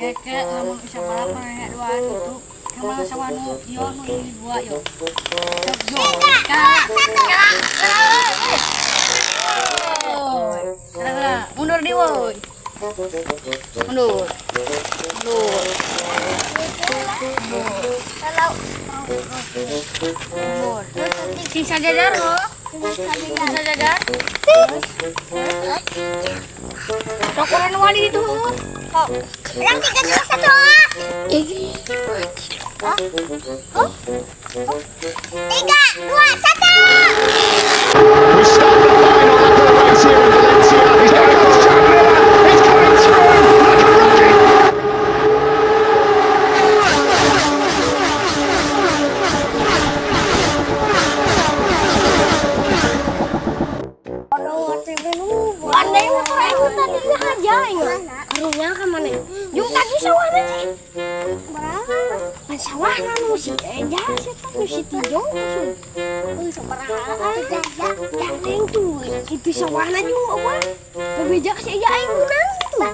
Keke lamun bisa balap mana duaan itu. Kemana sama nu yo nu ini dua yo. Sok yo. 3, 2, 1. Kela, mundur di woi. Mundur. Mundur. Mundur. Kalau Mundur. Sing sajajar lo. Sing sajajar. Sok urang wali itu. Yang 3, 2, 1. 3, 2, 1. We start the final lap of the race here in Valencia. He's going for Jack Miller. He's coming through like a rocket. Pandai motor aing tadi aja aing. Karunya ka mana? Jeung tadi sawahna sih. Berapa? Pan sawahna nu si Eja sih teh nu si Tijo maksud. Euy sabaraha ya tuh itu sawahna jeung eueuh. Bebeja ka si Eja aing menang tuh.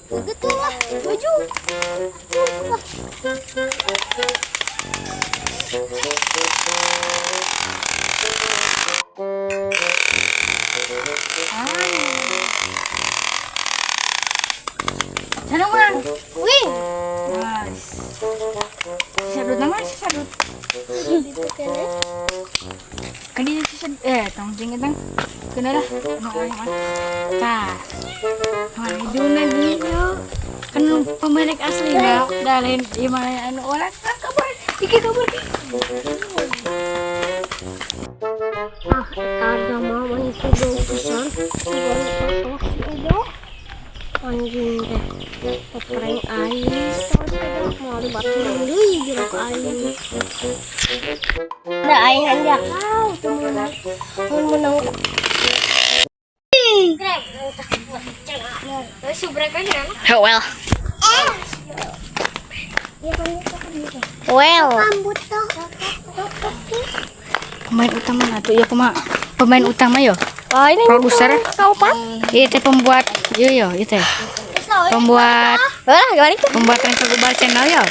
Begitu lah, maju. Lah. Sana urang. Wih. Guys. Si sadut nama si sadut. Kadi si sadut tong jing tang. Kena lah. Nu aing mah. Tah. Wah, hidungna gitu. Kan pemilik asli dah. Dah lain di mana anu orang ah, kabur. Iki kabur ki. Ah, eta mah itu bau pisan. Si bau si Edo. Anjing teh. Prank aing. Terus Edo mau dibaturan deui jero ka aing. Da aing hanjakal teu meunang. Mun meunang. Oh well. Well. Pemain utama lah tuh ya kumaha? Pemain utama yo. Oh, ini Produser. Kau pak? Iya teh pembuat yo yo itu teh. Pembuat Lah, gimana itu? pembuat Renzo Gubar channel yo.